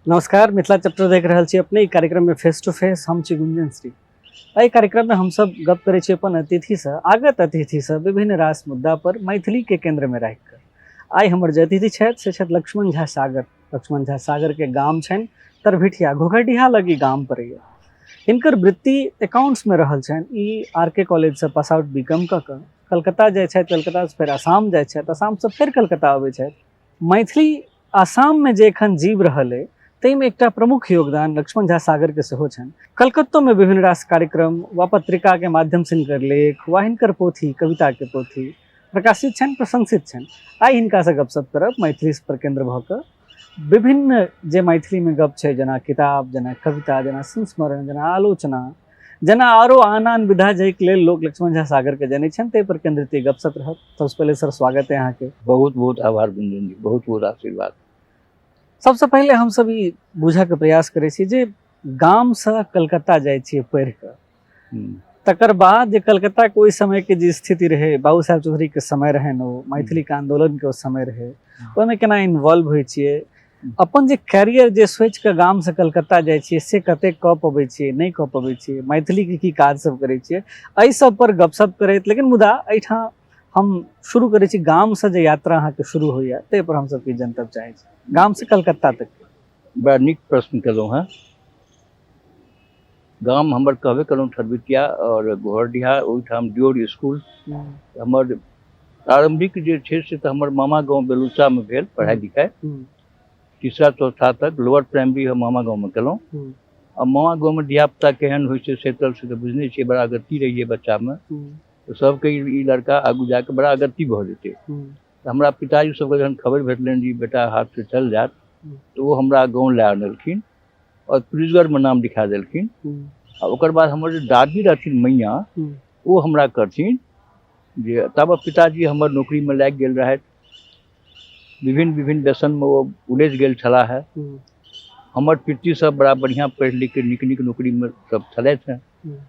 नमस्कार, मिथिला चैप्टर देख रहल छी अपने। ई कार्यक्रम में फेस टू फेस हम छी गुंजन श्री। एहि कार्यक्रम में हमसब गप करै छी अपन अतिथिसँ, आगत अतिथिसँ, विभिन्न रास मुद्दा पर मैथिली के केंद्र में राखि कऽ। आइ हमर जे अतिथि छथि से छथि लक्ष्मण झा सागर। लक्ष्मण झा सागर के गाम छनि तरभिठिया, घोघरडीहा लग ई गाम पड़ैया। हिनकर वृत्ति अकाउंट्स में रहल छनि। ई आर के कॉलेजसँ पास आउट बी कम कऽ कऽ कलकत्ता जाइ छथि, कलकत्तासँ फेर आसाम जाइ छथि, आसामसँ फेर कलकत्ता अबै छथि। मैथिली आसाममे जे एखन जीव रहल अइ ताहिमे एकटा प्रमुख योगदान लक्ष्मण झा सागरके सेहो छनि। कलकत्तोमे विभिन्न रास कार्यक्रम वा पत्रिकाके माध्यमसँ हिनकर लेख वा हिनकर पोथी, कविताके पोथी प्रकाशित छनि, प्रशंसित छनि। आइ हिनकासँ गपशप करब मैथिली पर केन्द्र भऽ कऽ विभिन्न जे मैथिलीमे गप छै, जेना किताब, जेना कविता, जेना संस्मरण, जेना आलोचना, जेना आरो आन आन विधा जाहिके लेल लोक लक्ष्मण झा सागरके जनै छनि, ताहि पर केन्द्रित ई गपशप रहत। सबसँ पहिले सर स्वागत है अहाँके। बहुत बहुत आभार गुंजन जी, बहुत बहुत आशीर्वाद। सबसँ पहिले हमसब ई बुझऽके प्रयास करै छी जे गामसँ कलकत्ता जाइ छियै पढ़ि कऽ, तकर बाद जे कलकत्ता के ओहि समय के जे स्थिति रहे, बाबू साहेब चौधरी के समय रहे न, ओ मैथिली के आंदोलन के ओ समय रहे, ओहिमे केना इन्वॉल्व होइ छियै, अपन जे कैरियर जे सोचि कऽ गाम से कलकत्ता जाइ छियै से कतेक कऽ पबै छियै, नहि कऽ पबै छियै, मैथिली के की काज सब करै छियै, एहि सब पर गपशप करैत। लेकिन मुदा एहिठाम हम शुरू करै छी गाम से जे यात्रा अहाँके शुरू होइया ताहि पर हमसब किछु जनतब चाहै छी, गाम से कलकत्ता तक। बड़ा नीक प्रश्न केलहुँ हेँ। गाम हमर कहबे केलहुँ ठरबिटिया आओर घोरडीहा, ओहिठाम ड्योर स्कूल। हमर प्रारम्भिक जे छै से तऽ हमर मामा गाँव बेलुचामे भेल पढ़ाइ लिखाइ। तीसरा चौथा तक लोअर प्राइमरी हम मामा गाँवमे केलहुँ। आ मामा गाँवमे धियापुता केहन होइ छै से तऽ बुझने छियै, बड़ा अगत्ती रहियै बच्चामे, तऽ सबके ई लड़का आगू जाकऽ बड़ा अगत्ती भऽ जेतै। तऽ हमरा पिताजी सबके जहन खबरि भेटलनि जे ई बेटा हाथसँ चलि जायत, तऽ ओ हमरा गाँव लए अनलखिन आओर पुलिसगढ़मे नाम लिखा देलखिन। आ ओकर बाद हमर जे दादी रहथिन मैया, ओ हमरा कहथिन जे तब पिताजी हमर नौकरीमे लागि गेल रहथि, विभिन्न विभिन्न व्यसनमे ओ उलझि गेल छलाह। हमर पितृ सब बड़ा बढ़िआँ पढ़ि लिखके नीक नीक नौकरीमे सब छलथि हेँ।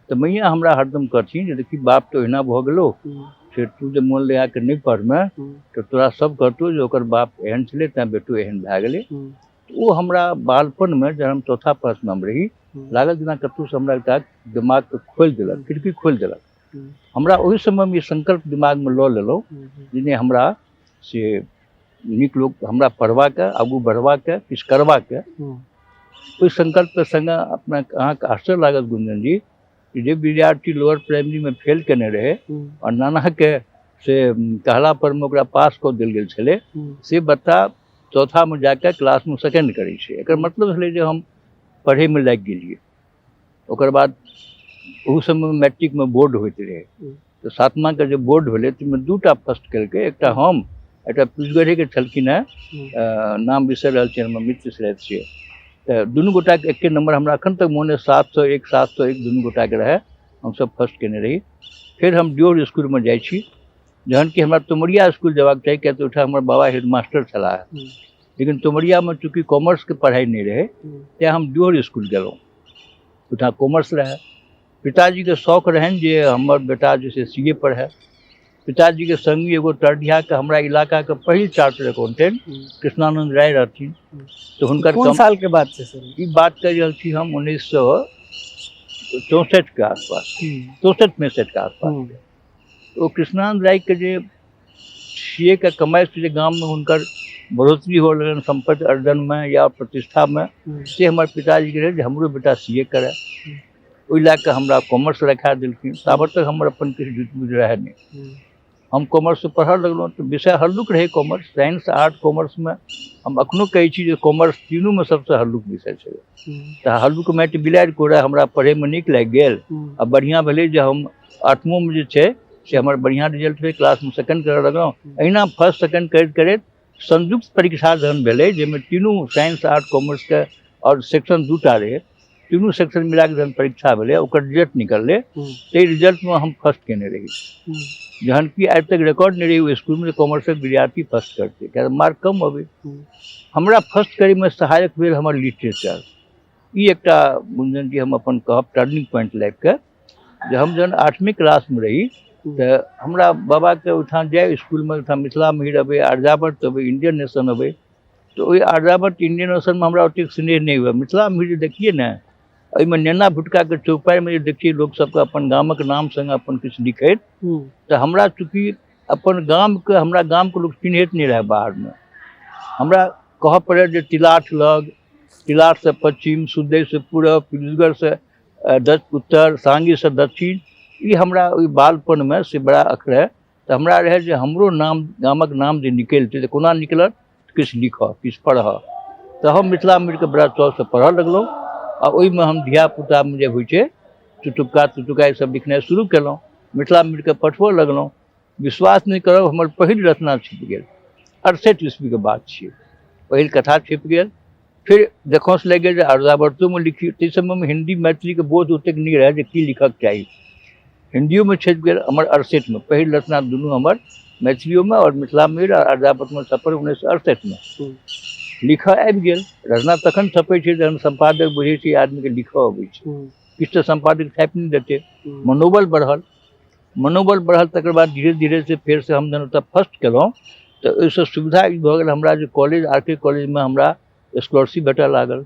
तऽ मैया हमरा हरदम कहथिन जे देखी बाप तऽ ओहिना भऽ गेलौ, से तू जे मोन लगाके नहि पढ़मे तऽ तोरा सब कहतौ जे ओकर बाप एहन छलै तैँ बेटो एहन भए गेलै। ओ हमरा बालपनमे जहन हम चौथा पाँचमे हम रही, लागल जेना कतहुसँ हमरा एकटा दिमागके खोलि देलक, खिड़की खोलि देलक। हमरा ओहि समयमे ई संकल्प दिमागमे लऽ लेलहुँ जे नहि, हमरा से नीक लोक हमरा पढ़बाके, आगू बढ़बाके, किछु करबाके। ओहि संकल्पके सङ्गे अपना अहाँके आश्चर्य लागत गुंजन जी जे विद्यार्थी लोअर प्राइमरीमे फेल केने रहै आओर नानाके से कहला परमे ओकरा पास कऽ देल गेल छलै, से बच्चा चौथामे जाकऽ क्लासमे सेकेंड करै छै। एकर मतलब छलै जे हम पढ़ैमे लागि गेलियै। ओकर बाद ओहू समयमे मैट्रिकमे बोर्ड होइत रहै, तऽ सातमाके जे बोर्ड भेलै ताहिमे 2टा फर्स्ट केलकै, एकटा हम, एकटा पिजगढ़ेके छलखिन हेँ, नाम बिसरि रहल छी, हमर मित्र छलथि से। तऽ दुनू गोटाके एके नम्बर, हमरा एखन तक मोन अइ, 701 701 दुनू गोटाके रहै, हमसब फर्स्ट केने रही। फेर हम ड्योर इसकुलमे जाइ छी, जहन कि हमरा तुमरिया इसकुल जेबाक चाही, किएक तऽ ओहिठाम हमर बाबा हेडमास्टर छलाह। लेकिन तुमरियामे चूँकि कॉमर्सके पढ़ाइ नहि रहै, तेँ हम ड्योर इसकुल गेलहुँ, ओहिठाम कॉमर्स रहै। पिताजीके शौक रहनि जे हमर बेटा जे छै सी ए पढ़ै। पिताजीके संगी एगो तरडिहाके हमरा इलाकाके पहिल चार्टर अकाउंटेंट कृष्णानंद राय रहथिन, तऽ हुनकर कोन साल के बात छै सर? ई बात कहि रहल छी हम 1964 के आसपास, 64 के आसपास। ओ कृष्णानंद रायके जे सी ए के कमाइसँ जे गाममे हुनकर बढ़ोतरी हुअ लगलनि सम्पत्ति अर्जनमे या प्रतिष्ठामे, से हमर पिताजीके रहै जे हमरो बेटा सी ए करय। ओहि लए कऽ हमरा कॉमर्स रखा देलखिन। ताबत तक हमर अपन किछु जुझबुझ रहै नहि। हम कॉमर्स पढ़ऽ लगलहुँ तऽ विषय हल्लुक रहै कॉमर्स, साइंस आर्ट कॉमर्समे हम एखनो कहै छी जे कॉमर्स तीनूमे सबसँ हल्लुक विषय छलै। तऽ हल्लुक माटि बिलाड़ि कोड़ै, हमरा पढ़ैमे नीक लागि गेल आ बढ़िआँ भेलै जे हम आठमोमे जे छै से हमर बढ़िआँ रिजल्ट भेल, क्लासमे सेकंड करऽ लगलहुँ। एहिना फर्स्ट सेकंड करैत करैत संयुक्त परीक्षा जहन भेलै, जाहिमे तीनू साइंस आर्ट कॉमर्सके आओर सेक्शन 2टा रहै, तीनू सेक्शन मिलाकऽ जहन परीक्षा भेलै, ओकर रिजल्ट निकललै, ताहि रिजल्टमे हम फर्स्ट केने रही, जहन कि आइ तक रिकॉर्ड नहि रहै ओहि इसकुलमे जे कॉमर्सक विद्यार्थी फर्स्ट करतै, किएक तऽ मार्क कम अबै। हमरा फर्स्ट करैमे सहायक भेल हमर लिटरेचर। ई एकटा गुंजन जी हम अपन कहब टर्निंग पॉइंट लाइफके, जे हम जहन 8वीं क्लासमे रही तऽ हमरा बाबाके ओहिठाम जाय इसकुलमे, ओहिठाम मिथिला मिहिर अबै, आर्यावर्त अबै, इंडियन नेशन अबै, तऽ ओहि आर्यावर्त इंडियन ओशनमे हमरा ओतेक स्नेह नहि हुए। मिथिला मिहिर जे देखियै ने, एहिमे नेना भुटकाके चौपाइमे जे देखियै लोकसभके अपन गामक नाम सङ्गे अपन किछु लिखैत, तऽ हमरा चूँकि अपन गामके, हमरा गामके लोक चिन्हैत नहि रहै बाहरमे, हमरा कहऽ पड़ै जे तिलाठ लग, तिलाठसँ पश्चिम, सुदैसँ पूरब, पिलुसगढ़सँ उत्तर, साङ्गीसँ दक्षिण, ई हमरा ओहि बालपनमे से बड़ा अखरै। तऽ हमरा रहै जे हमरो नाम, गामक नाम जे निकलितै तऽ कोना निकलत, किछु लिखऽ किछु पढ़ऽ। तऽ हम मिथिला मिहिरके बड़ा चावसँ पढ़ऽ लगलहुँ आ ओहिमे हम धियापुतामे जे होइ छै चुटुक्का तुटुक्का ई सब लिखनाइ शुरू केलहुँ, मिथिला मिहिरके पठबऽ लगलहुँ। विश्वास नहि करब, हमर पहिल रचना छपि गेल, 68 ईस्वीके बात छियै, पहिल कथा छपि गेल। फेर देखऽसँ लागि गेल जे आर्यावर्तोमे लिखी, ताहि समयमे हिन्दी मैथिलीके बोध ओतेक नहि रहै जे की लिखऽके चाही, हिन्दियोमे छपि गेल हमर 68मे पहिल रचना दुनू हमर मैथिलियोमे आओर मिथिला मिहिर आओर आर्यावर्तमे छपल 1968मे। लिखऽ आबि गेल। रचना तखन छपै छै जहन सम्पादक बुझै छै आदमीके लिखऽ अबै छै, किछु तऽ सम्पादक छापि नहि देतै। मनोबल बढ़ल, मनोबल बढ़ल, तकर बाद धीरे धीरे से फेरसँ हम जहन ओतऽ फर्स्ट केलहुँ तऽ ओहिसँ सुविधा ई भऽ गेल हमरा जे कॉलेज आर के कॉलेजमे हमरा स्कॉलरशिप भेटऽ लागल।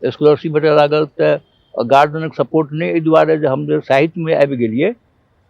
स्कॉलरशिप भेटऽ लागल तऽ गार्जियनक सपोर्ट नहि, एहि दुआरे जे हम जे साहित्यमे आबि गेलियै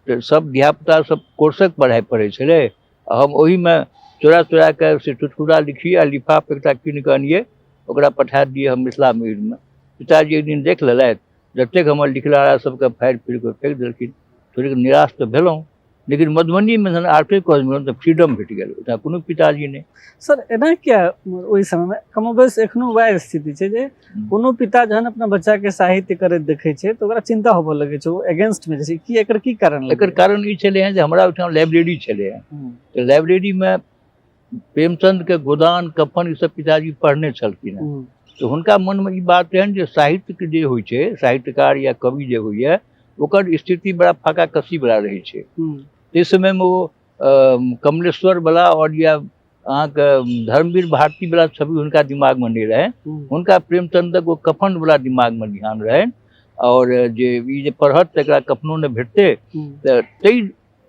तऽ सब धियापुता सब कोर्सक पढ़ाइ पढ़ै छलै आ हम ओहिमे चोरा चोरा कऽ से चुटकुला लिखी आ लिफाफ एकटा कीन कऽ अनियै, ओकरा पठा दियै हम मिथिला मिहिरमे। पिताजी एक दिन देख लेलथि, जतेक हमर लिखलहा सबके फाड़ि फाड़ि कऽ फेक देलखिन। थोड़ेक निराश तऽ भेलहुँ, लेकिन मधुबनीमे जहन आर के कॉलेजमे तऽ फ्रीडम भेट गेल, ओतऽ कोनो पिताजी नहि। सर एना किया ओहि समयमे कमोबेश एखनो वएह स्थिति छै जे कोनो पिता जहन अपना बच्चाके साहित्य करैत देखै छै तऽ ओकरा चिंता होबऽ लगै छै, ओ अगेंस्टमे जाइ छै, की एकर की कारण? एकर कारण ई छलै हँ जे हमरा ओहिठाम लाइब्रेरी छलै हँ, तऽ लाइब्रेरीमे प्रेमचंदके गोदान कफन ई सब पिताजी पढ़ने छलखिन हँ, तऽ हुनका मनमे ई बात रहनि जे साहित्यके जे होइ छै, साहित्यकार या कवि जे होइए ओकर स्थिति बड़ा फाका कस्सीवला रहै छै। ताहि समयमे ओ कमलेश्वरवला आओर या अहाँके धर्मवीर भारतीवला छवि हुनका दिमागमे नहि रहनि, हुनका प्रेमचंदक ओ कफनवला दिमागमे ध्यान रहनि, आओर जे ई जे पढ़त तऽ एकरा कफनो नहि भेटतै, तऽ ताहि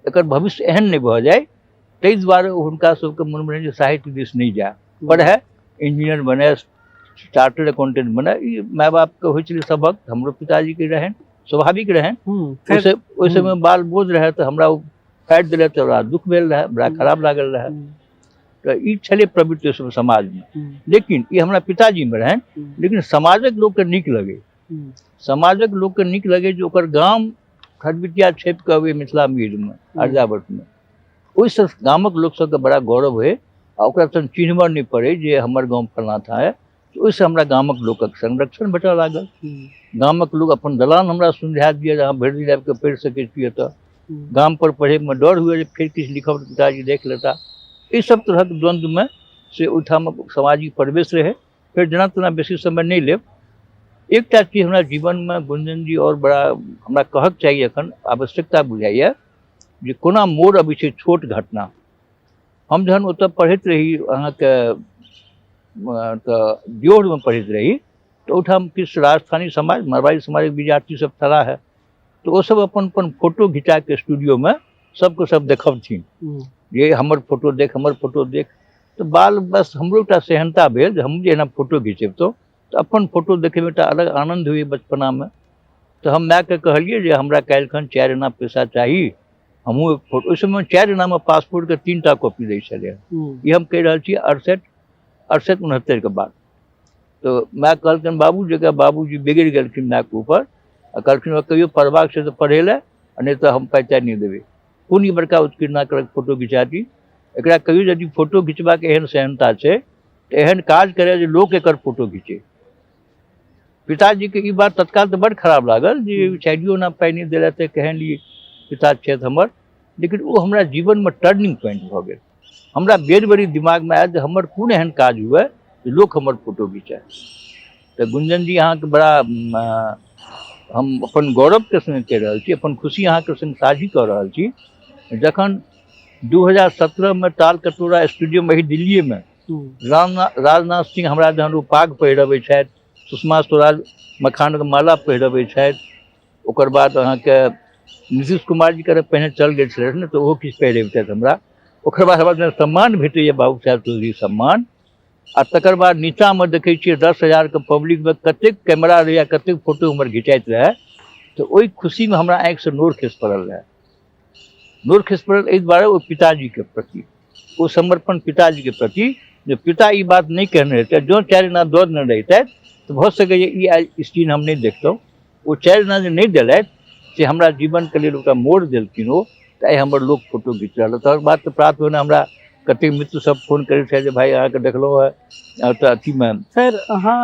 एकर भविष्य एहन नहि भऽ जाय, ताहि दुआरे हुनका सबके मनमे रहनि जे साहित्य दिस नहि जाय, पढ़य, इंजीनियर बने, चार्टर्ड अकाउंटेंट बने। ई माय बापके होइ छलै सबक, हमरो पिताजीके रहनि, स्वाभाविक रहनि। ओहि समय बाल बोझ रहै तऽ हमरा ओ फाड़ि देलक तऽ बड़ा दुख भेल रहै, बड़ा खराब लागल रहै। तऽ ई छलै प्रवृत्ति सब समाजमे, लेकिन ई हमरा पिताजीमे रहनि, लेकिन समाजक लोकके नीक लगै, समाजक लोकके नीक लगै जे ओकर गाम खरबिटिया छपि कऽ अबै मिथिला मिहिरमे आर्यावर्तमे, ओहिसँ गामक लोक सबके बड़ा गौरव होइ आ ओकरा तहन चिन्हबऽ नहि पड़ै जे हमर गाम फलाँ ठाँ अइ। ओहिसँ हमरा गामक लोकक संरक्षण भेटऽ लागल। गामक लोक अपन दलान हमरा सुझा दिअ जे अहाँ भरि दिन आबि कऽ पढ़ि सकै छी एतऽ। गामपर पढ़ैमे डर हुए जे फेर किछु लिखब तऽ पिताजी देख लेता। एहि सब तरहक द्वन्द्वमे से ओहिठामक सामाजिक परिवेश रहै। फेर जेना तेना बेसी समय नहि लेब, एकटा चीज हमरा जीवनमे गुंजन जी आओर बड़ा हमरा कहक चाही, एखन आवश्यकता बुझाइए जे कोना मोड़ अबै छै छोट घटना। हम जहन ओतऽ पढ़ैत रही अहाँके तऽ दियोरमे पढ़ैत रही तऽ ओहिठाम किछु राजस्थानी समाज, मारवाड़ी समाजक विद्यार्थी सब छलाह हे, तऽ ओसब अपन अपन फोटो घिचाके स्टूडियोमे सबके सब देखबथिन जे हमर फोटो देख, हमर फोटो देख। तऽ बाल बस हमरो एकटा सेहनता भेल जे हम जे एना फोटो घिचेबतहुँ तऽ अपन फोटो देखैमे एकटा अलग आनन्द होइए बचपनामे। तऽ हम मायके कहलियै जे हमरा काल्हिखन 4 आना पैसा चाही, हमहूँ एक फोटो। ओहि समयमे 4 आनामे पासपोर्टके 3टा कॉपी दै छलै, ई हम कहि रहल छी 68 69के बाद। तऽ माय कहलखिन बाबू, जकरा बाबूजी बिगड़ि गेलखिन मायके ऊपर आ कहलखिन कहियो पढ़बाक छै तऽ पढ़ै लए, आ नहि तऽ हम पाइ ताइ नहि देबै। कोन ई बड़का उत्कीर्णा करक फोटो घिचा दी, एकरा कहियो यदि फोटो घिचबाक एहन सेहनता छै तऽ एहन काज करय जे लोक एकर फोटो घिचै। पिताजीके ई बात तत्काल तऽ बड्ड खराब लागल जे 4 आना पाइ नहि देलथि तऽ केहन ई पिता छथि हमर, लेकिन ओ हमरा जीवनमे टर्निंग पॉइंट भऽ गेल। हमरा बेर बेर दिमागमे आयल जे हमर कोन एहन काज हुए जे लोक हमर फोटो घिचए। तऽ गुंजन जी अहाँके बड़ा हम अपन गौरवके सङ्ग कहि रहल छी, अपन खुशी अहाँके सङ्ग साझी कऽ रहल छी। जखन 2017मे ताल कटोरा स्टूडियोमे एहि दिल्लीएमे राजनाथ सिंह हमरा जहन ओ पाग पहिरबै छथि, सुषमा स्वराज मखानके माला पहिरबै छथि, ओकर बाद अहाँके नीतीश कुमार जी के पहिने चल गेल छलथि ने तऽ ओहो किछु पहिरबितथि हमरा। ओकर बाद हमरा जहन सम्मान भेटैए बाबू साहेब चौधरी सम्मान, आ तकर बाद नीचाँमे देखै छियै 10,000के पब्लिकमे कतेक कैमरा रहै आ कतेक फोटो हमर घिचाइत रहै। तऽ ओहि खुशीमे हमरा आँखिसँ नोर खसि पड़ल रहै। नोर खसि पड़ल एहि दुआरे ओ पिताजीके प्रति, ओ समर्पण पिताजीके प्रति, जे पिता ई बात नहि कहने रहितथि, जँ 4 आना दऽ देने रहितथि तऽ भऽ सकैए ई आइ स्क्रीन हम नहि देखितहुँ। ओ 4 आना जे नहि देलथि से हमरा जीवनके लेल ओकरा मोड़ देलखिन ओ, तऽ आइ हमर लोक फोटो घीच रहल। तकर बाद तऽ प्राप्त भेने हमरा कतेक मित्र सब फोन करै छथि जे भाइ अहाँके देखलहुँ हेँ तऽ अथीमे। फेर अहाँ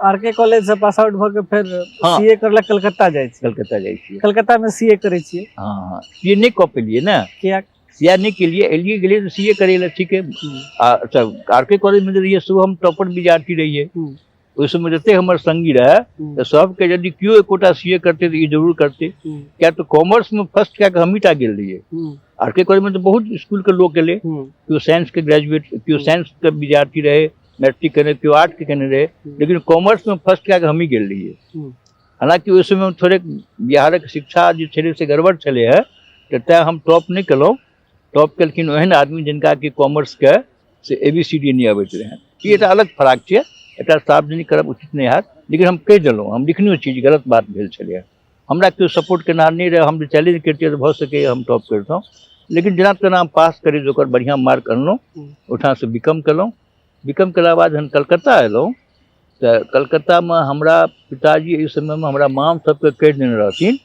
आर के कॉलेज से पास आउट भऽ के फेर सीए करला कलकत्ता जाइ छी? कलकत्ता जाइ छियै। कलकत्ता में सीए करै छियै? हँ हँ, सीए नहि कऽ पेलियै ने। किया? सीए नहि केलियै, एलियै गेलियै तऽ सीए करै लए ठीके। आ अच्छा आर के कॉलेजमे जे रहियै सेहो हम टॉपर विद्यार्थी रहियै। ओहि समय जतेक हमर संगी रहै तऽ सबके यदि केओ एकोटा सीए करतै तऽ ई जरूर करतै, किया तऽ कॉमर्समे फर्स्ट कए कऽ हमही टा गेल रहियै। आर के कॉलेजमे तऽ बहुत स्कूलके लोक गेलै, केओ साइंसके ग्रेजुएट, केओ साइंसके विद्यार्थी रहै मैट्रिक केने, केओ आर्टके केने रहै, लेकिन कॉमर्समे फर्स्ट कए कऽ हमही गेल रहियै। हालाँकि ओहि समयमे थोड़े बिहारक शिक्षा जे छलै से गड़बड़ छलै हँ, तऽ तैँ हम टॉप नहि केलहुँ। टॉप केलखिन ओहन आदमी जिनका कि कॉमर्सके से ABCD नहि अबैत रहनि। ई एकटा अलग फराक छै, एकटा सार्वजनिक करब उचित नहि हैत, लेकिन हम कहि देलहुँ, हम लिखनेहो छी जे गलत बात भेल छलै। हमरा केओ सपोर्ट केनहार नहि रहै, हम जे चैलेंज करितियै तऽ भऽ सकैए हम टॉप करितहुँ, लेकिन जेना तेना हम पास करै जोकर बढ़िआँ मार्क अनलहुँ। ओहिठामसँ बी कॉम केलहुँ। बी कॉम केलाके बाद जहन कलकत्ता अयलहुँ तऽ कलकत्तामे हमरा पिताजी एहि समयमे हमरा माम सबके कहि देने रहथिन,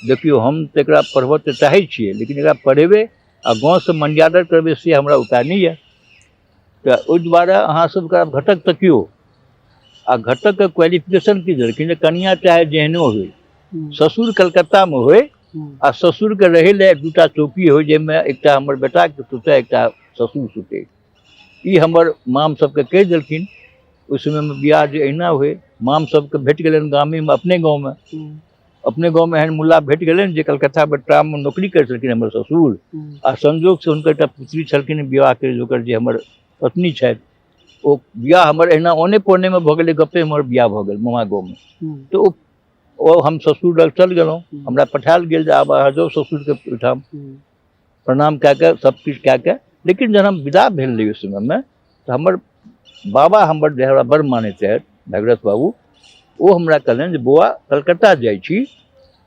देखियौ हम तऽ एकरा पढ़बऽ तऽ चाहै छियै, लेकिन एकरा पढ़ेबै आ गाँवसँ मर्यादा करबै से हमरा उपाय नहि यऽ, तऽ ओहि दुआरे अहाँ सब एकरा घटक तकियौ। आ घटकके क्वालिफिकेशन की देलखिन जे कनिया चाहे जेहनो होइ, ससुर कलकत्तामे होइ आ ससुरके रहै लए 2टा चौकी होइ, जाहिमे एकटा हमर बेटाके सुतै एकटा ससुर सुतै। ई हमर माम सबके कहि देलखिन। ओहि समयमे बियाह जे एहिना होइ, माम सबके भेट गेलनि गामेमे, अपने गाँवमे, अपने गाँवमे एहन मुल्ला भेट गेलनि जे कलकत्तामे ट्राममे नौकरी करै छलखिन हमर ससुर, आ संजोगसँ हुनकर एकटा पुत्री छलखिन विवाह करै जोकर, जे हमर पत्नी छथि। ओ बियाह हमर एहिना औने पौनेमे भऽ गेलै, गप्पे हमर बियाह भऽ गेल मामा गाँवमे। तऽ ओ हम ससुर लग चलि गेलहुँ, हमरा पठायल गेल जे आब अहाँ जाउ ससुरके ओहिठाम प्रणाम कए कऽ सब किछु कए कऽ। लेकिन जहन हम विदा भेल रही ओहि समयमे तऽ हमर बाबा हमर जे हमरा बड़ मानैत रहथि भगीरथ बाबू, ओ हमरा कहलनि जे बौआ कलकत्ता जाइ छी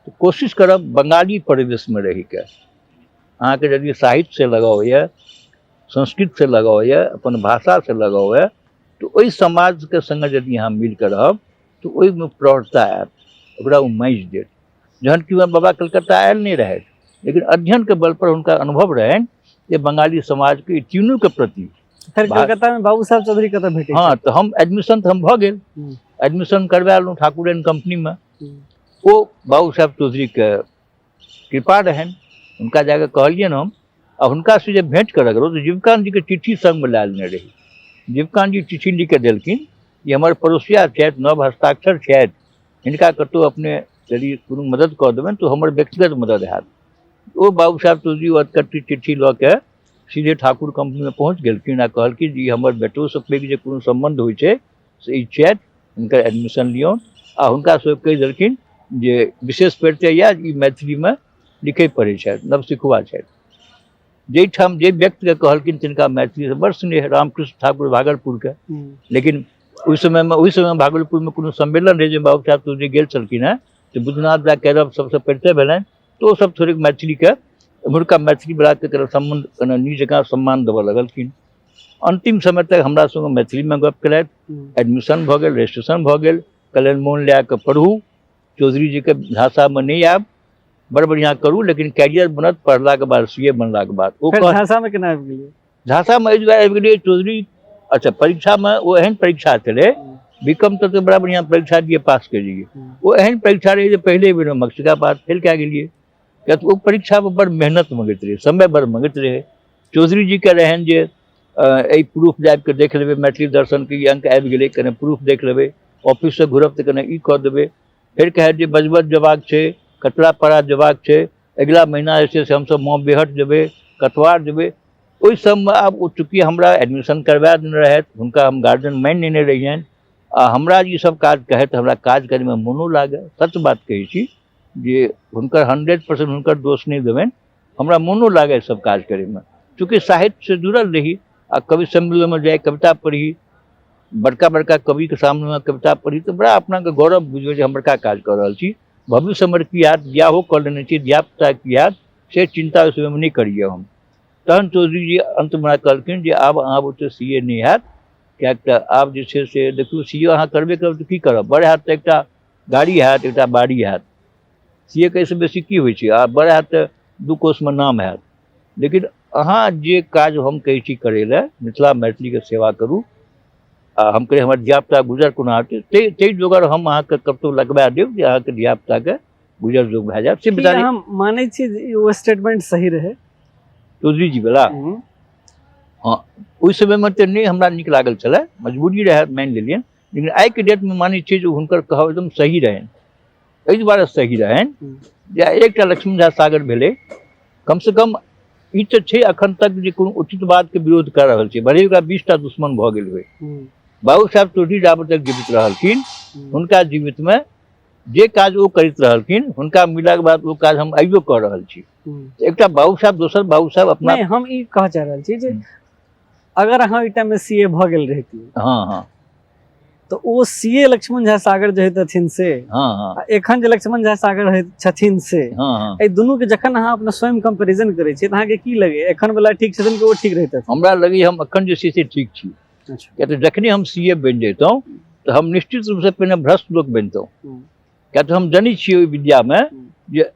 तऽ कोशिश करब बंगाली परिवेशमे रहिके, अहाँके यदि साहित्यसँ लगाव यऽ, संस्कृतसँ लगाव यऽ, अपन भाषासँ लगाव यऽ, तऽ ओहि समाजके सङ्गे यदि अहाँ मिलके रहब तऽ ओहिमे प्रौढ़ता आयत, ओकरा ओ माँजि देत। जहन कि हमर बाबा कलकत्ता आयल नहि रहथि, लेकिन अध्ययनके बल पर हुनका अनुभव रहनि जे बंगाली समाजके ई तीनूके प्रति। फेर कलकत्ता में बाबू साहब चौधरी कतऽ भेटै? हँ, तऽ हम एडमिशन तऽ हम भऽ गेल, एडमिशन करवा लेलहुँ ठाकुर एंड कंपनीमे। ओ बाबू साहब चौधरीके कृपा रहनि, हुनका जाकऽ कहलियनि हम, आ हुनकासँ जे भेँट करऽ गेलहुँ तऽ जीवकान्त जीके चिट्ठी सङ्गमे लए लेने रही। जीवकान्त जी चिट्ठी लिखि कऽ देलखिन जे हमर पड़ोसिया छथि, नव हस्ताक्षर छथि, हिनका कतहु अपने यदि कोनो मदद कऽ देबनि तऽ हमर व्यक्तिगत मदद हैत। ओ बाबू साहेब चौधरी अधकट्टी चिट्ठी लऽ के सीधे ठाकुर कंपनीमे पहुँच गेलखिन आ कहलखिन जे ई हमर बेटोसँ पैघ जे कोनो सम्बन्ध होइ छै से ई छथि, हिनकर एडमिशन लियौन। आ हुनका सब कहि देलखिन जे विशेष परिचय यए ई मैथिलीमे लिखै पढ़ै छथि, नवसिखुआ छथि। जाहिठाम जे व्यक्तिके कहलखिन तिनका मैथिलीसँ बड़ स्नेह, रामकृष्ण ठाकुर भागलपुरके। लेकिन ओहि समयमे भागलपुरमे कोनो सम्मेलन रहै जे बाबू साहेब चौधरी गेल छलखिन हेँ, तऽ बुद्धनाथ झा कैरव सबसँ परिचय भेलनि, तऽ ओ सब थोड़ेक मैथिलीके एम्हुरका मैथिली वलाके कने सम्बन्ध कने नीक जकाँ सम्मान देबऽ लगलखिन। अन्तिम समय तक हमरा संगे मैथिलीमे गप केलथि। एडमिशन भऽ गेल, रजिस्ट्रेशन भऽ गेल, कहलनि मोन लए कऽ पढ़ू, चौधरी जीके झाँसामे नहि आयब, बड़ बढ़िआँ करू, लेकिन कैरियर बनत पढ़लाके बाद, सी ए बनलाके बाद। ओ झाँसामे केना आबि गेलियै? झाँसामे एहि दुआरे आबि गेलियै चौधरी, अच्छा परीक्षामे ओ एहन परीक्षा छलै, बी कॉम तक बड़ा बढ़िआँ परीक्षा दियै पास कऽ जइयै, ओ एहन परीक्षा रहै जे पहिले बेर मक्षिका पास फेल कए गेलियै, किया तऽ ओ परीक्षामे बड़ मेहनत मङ्गैत रहै, समय बड़ मङ्गैत रहै। चौधरी जीके रहनि जे एहि प्रूफ जाबि कऽ देख लेबै, मैथिली दर्शनके ई अङ्क आबि गेलै, कने प्रूफ देख लेबै, ऑफिससँ घुरब तऽ कने ई कऽ देबै। फेर कहै जे बजबज जेबाक छै, कचरापाड़ा जेबाक छै, अगिला महीना जे छै से हमसभ माँ बेहट जेबै, कथवार जेबै। ओहि सबमे आब ओ चूँकि हमरा एडमिशन करवा देने रहथि, हुनका हम गार्जियन मानि लेने रहियनि, आ हमरा ई सब काज कहथि, हमरा काज करैमे मोनो लागै। सच बात कहै छी जे हुनकर 100% हुनकर दोष नहि देबनि, हमरा मोनो लागै सब काज करैमे। चूँकि साहित्यसँ जुड़ल रही आ कवि सम्मेलनमे जाइ, कविता पढ़ी, बड़का बड़का कविके सामनेमे कविता पढ़ी तऽ बड़ा अपनाके गौरव बुझबै जे हम बड़का काज कऽ रहल छी। भविष्य हमर की हैत, बियाहो कऽ लेने छी, धियापुता की हैत, से चिन्ता ओहि समयमे नहि करियै हम। तहन चौधरी जी अन्तमे हमरा कहलखिन जे आब अहाँ ओतऽ सी ए नहि हैत, किएक तऽ आब जे छै से देखियौ सी ए अहाँ करबे करब तऽ की करब, बड़ हैत तऽ एकटा गाड़ी हैत, एकटा बाड़ी हैत, सी ए के एहिसँ बेसी की होइ छै, आ बड़ हैत तऽ 2 कोसमे नाम हैत। लेकिन अहाँ जे काज हम कहै छी करै लए, मिथिला मैथिलीके सेवा करू, आ हम कहै हमर धियापुता गुजर कोना हेतै, ताहि जोगर हम अहाँके कतहु लगबा देब जे अहाँके धियापुताके गुजर जोग भए जायत। से बेचारी हम मानै छी जे ओ स्टेटमेंट सही रहै चौधरी जी वला। हँ, ओहि समयमे तऽ नहि हमरा नीक लागल छलै, मजबूरी रहै मानि लेलियनि, लेकिन आइके डेटमे मानै छियै जे हुनकर कहब एकदम सही रहनि। एहि दुआरे सही रहनि जे एकटा लक्ष्मण झा सागर भेलै, कमसँ कम ई तऽ छै अखन तक जे कोनो उचित बातके विरोध कऽ रहल छै, भले ओकरा 20टा दुश्मन भऽ गेल होइ। बाबू साहेब चौधरी जाबत तक जीवित रहलखिन, हुनका जीवितमे जे काज ओ करैत रहलखिन, हुनका मिलाके बाद ओ काज हम आइयो कऽ रहल छी। एकटा बाबू साहेब, दोसर बाबू साहेब अपना नहि, हम ई कहऽ चाहि रहल छी जे अगर अहाँ ओहि टाइममे सी ए भऽ गेल रहितियै, हँ हँ, तऽ ओ सी ए लक्ष्मण झा सागर जे होइतथिन से, हँ हँ, एखन जे लक्ष्मण झा सागर होइत छथिन से, हँ हँ, एहि दुनू के जखन अहाँ अपना स्वयं कंपेरिजन करै छियै तऽ अहाँके की लगैया, एखन वाला ठीक छथिन कि ओ ठीक रहितथिन? हमरा लगैया हम एखन जे छै से ठीक छी। अच्छा। किया तऽ जखने हम सी ए बनि जैतहुँ तऽ हम निश्चित रूपसँ पहिने भ्रष्ट लोक बनितहुँ, किया तऽ हम जनै छियै ओहि विद्यामे जे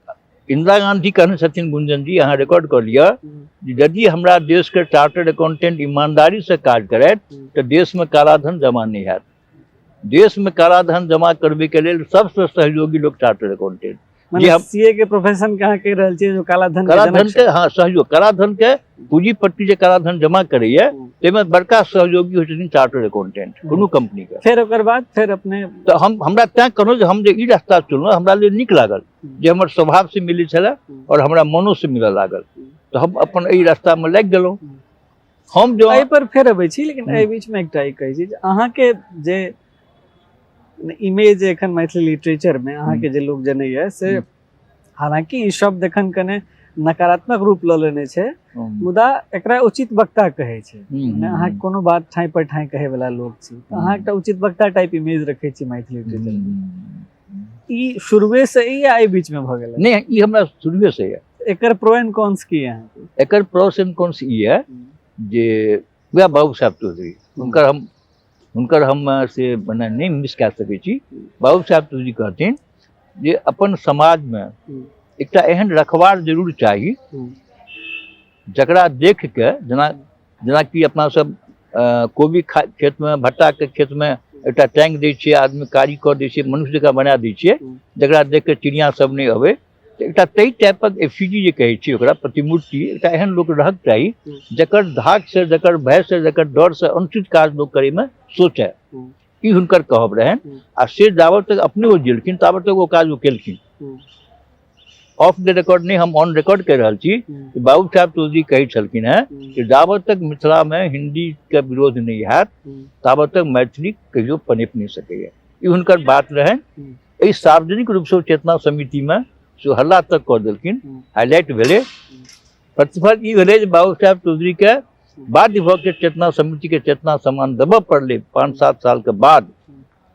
इंदिरा गांधी कहने छथिन, गुंजन जी अहाँ रिकॉर्ड कऽ लिअ, जे यदि हमरा देशके चार्टर्ड अकाउंटेंट ईमानदारीसँ काज करथि तऽ देशमे कालाधन जमा नहि हैत। देशमे कालाधन जमा करबैके लेल सबसँ सहयोगी लोक चार्टर्ड अकाउंटेंट। माने सीए के प्रोफेशन के अहाँ कहि रहल छियै जो कालाधन के कालाधन जनक के, हाँ, सहयोग, कालाधन के पूंजीपति जे कालाधन जमा करैया ताहिमे बड़का सहयोगी होइ छथिन चार्टर्ड अकाउंटेंट कोनो कंपनी के। फेर ओकर बाद फेर अपने तऽ हमरा तैं कहलहुँ जे हम जे ई रास्ता चुनलहुँ हमरा लेल नीक लागल, जे हमर स्वभाव से मिलै छलै और हमरा मनो से मिलऽ लागल, तऽ हम अपन एहि रास्ता मे लागि गेलहुँ। हम जो एहि पर फेर अबै छी, लेकिन एहि बीच मे एकटा ई कहै छी जे अहाँके जे इमेज एखन मैथिली लिटरेचर में अहाँके जे लोक जनैया से, हालांकि ई शब्द एखन कने नकारात्मक रूप लऽ लेने छै, मुदा एकरा उचित वक्ता कहै छै, अहाँ कोनो बात ठाँइ पर ठाँइ कहै वाला लोक छी, तऽ अहाँ एकटा उचित वक्ता टाइप इमेज रखै छी मैथिली लिटरेचर में। ई शुरुए से ई या एहि बीच में भऽ गेल? नहि, ई हमरा शुरुए से यऽ। एकर प्रो एंड कॉन्स की है अहाँके? एकर प्रोस एंड कॉन्स ई है जे वएह बाबू साहब चौधरी, हुनकर हम से मने नहि मिस कए सकै छी। बाबू साहब चौधरी कहथिन जे अपन समाजमे एकटा एहन रखवार जरूर चाही जकरा देख के जेना जेनाकि अपना सब कोबी खेतमे, भट्टाके खेतमे एकटा टैंक दै छियै, आदमी कारी कऽ दै छियै, मनुष्य जकाँ बना दै छियै, जकरा देख के चिड़िया सब नहि अबै, तऽ एकटा ताहि टाइपक एफिजी जे कहै छियै ओकरा प्रतिमूर्ति, एकटा एहन लोक रहक चाही जकर धाकसँ, जकर भयसँ, जकर डरसँ अनुचित काज लोक करैमे सोचय। ई हुनकर कहब रहनि, आ से जाबत तक अपने ओ जिलखिन ताबत तक ओ काज ओ केलखिन। ऑफ the record नहि, हम ऑन रिकॉर्ड कहि रहल छी कि बाबू साहेब चौधरी कहै छलखिन हेँ कि जाबत तक मिथिलामे हिन्दीके विरोध नहि हैत ताबत तक मैथिली कहियो पनपि नहि सकैए। ई हुनकर बात रहनि। एहि सार्वजनिक रूपसँ चेतना समितिमे से हल्ला तक कऽ देलखिन, हाईलाइट भेलै। प्रतिफल ई भेलै जे बाबू साहेब चौधरीके बाध्य भऽ के चेतना समितिके चेतना सम्मान देबऽ पड़लै 5-7 सालके बाद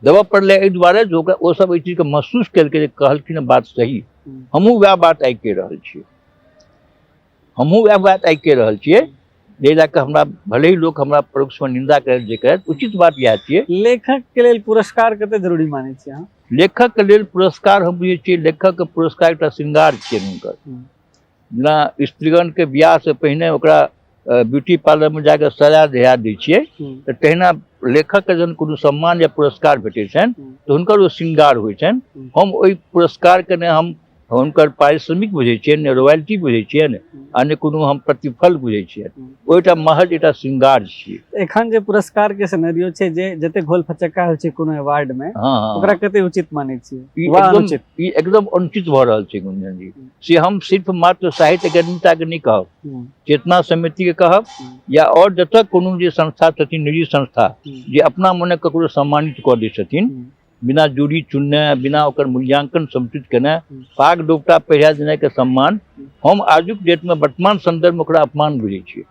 देबऽ पड़लै। एहि दुआरे जे ओकरा ओ सब एहि चीजके महसूस केलकै जे कहलखिन बात सही, हमहूँ वएह बात आइ कहि रहल छियै, हमहूँ वएह बात आइ कहि रहल छियै, जाहि लए कऽ हमरा भले ही लोक हमरा परोक्षमे निंदा करत जे करत, उचित बात इएह छियै। लेखक के लेल पुरस्कार कते जरूरी मानै छियै अहाँ? लेखक के लेल पुरस्कार हम बुझै छियै लेखक के पुरस्कार एकटा श्रृंगार छियै हुनकर। जेना स्त्रीगणके बियाहसँ पहिने ओकरा ब्यूटी पार्लरमे जाकऽ सजा धजा दै छियै, तऽ तहिना लेखकके जहन कोनो सम्मान या पुरस्कार भेटै छनि तऽ हुनकर ओ श्रृंगार होइ छनि। हम ओहि पुरस्कारके ने हम हुनकर पारिश्रमिक बुझै छियनि, ने रॉयल्टी बुझै छियनि, आ ने कोनो हम प्रतिफल बुझै छियनि। ओ एकटा महज एकटा श्रृंगार छियै। एखन जे पुरस्कार के सिनेरियो छै, जे जते घोल फचक्का होइ छै कोनो अवार्ड में, हँ, हँ, ओकरा कते उचित मानै छियै? ई वा एकदम अनुचित? ई एकदम अनुचित भऽ रहल छै गुंजन जी। से हम सिर्फ मात्र साहित्य अकेडमी टा के नहि कहब, चेतना समिति के कहब, या और जतऽ कोनो जे संस्था छथिन, निजी संस्था, जे अपना मने ककरो सम्मानित कऽ दै छथिन बिना जूरी चुनने, बिना ओकर मूल्यांकन समुचित केने, पाग डोपटा पहिरा देने के सम्मान, हम आजुक डेट में वर्तमान संदर्भ में ओकरा अपमान बुझै छियै।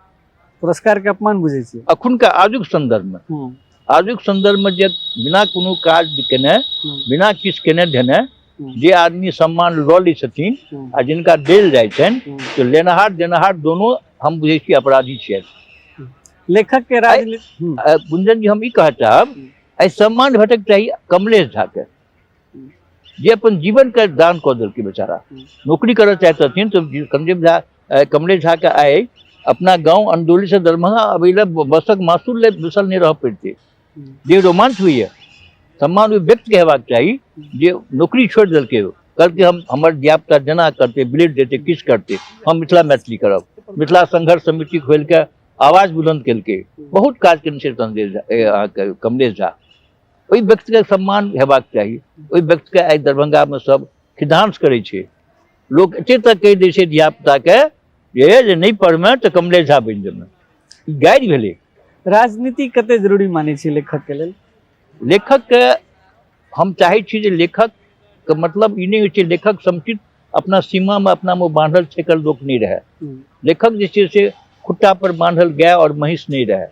पुरस्कार के अपमान बुझै छियै अखुनका आजुक संदर्भ में। आजुक सन्दर्भमे जे बिना कोनो काज केने, बिना किछु केने धेने जे आदमी सम्मान लऽ लै छथिन आ जिनका देल जाइ छनि, तऽ लेनहार देनहार दोनो हम बुझै छी अपराधी छियनि। लेखक के राजनीति। गुंजन जी, हम ई कहऽ चाहब, एहि सम्मान भेटक चाही कमलेश झा के, जे अपन जीवन के दान कऽ देलकै बेचारा। नौकरी करऽ चाहैत रहथिन तऽ संजीव झा, कमलेश झा के आइ अपना गाँव अंदौली से दरभंगा अबै लए बसक मासूल लए बैसल नहि रहऽ पड़तै। जे रोमांच होइए, सम्मान ओहि व्यक्तिके हेबाक चाही जे नौकरी छोड़ि देलकै, कहलकै हम हमर धियापुता जेना करतै, ब्लेड देतै, किछु करतै, हम मिथिला मैथिली करब। मिथिला संघर्ष समिति खोलि कऽ आवाज बुलंद केलकै, बहुत काज केने छै संजय झा, अहाँके कमलेश झा। ओहि व्यक्तिके सम्मान हेबाक चाही। ओहि व्यक्तिके आइ दरभंगामे सब खिधांस करै छै। लोक एते तक कहि दै छै धियापुताके जे नहि पढ़मे तऽ कमलेश झा बनि जेबै। ई गारि भेलै। राजनीति कते जरूरी मानै छी लेखक के लेल? लेखकके हम चाहै छी जे लेखकके मतलब ई नहि होइ छै लेखक समुचित अपना सीमामे अपनामे बान्हल छेकल लोक नहि रहै। लेखक जे छै से खुट्टा पर बान्हल गाय आओर महींस नहि रहै।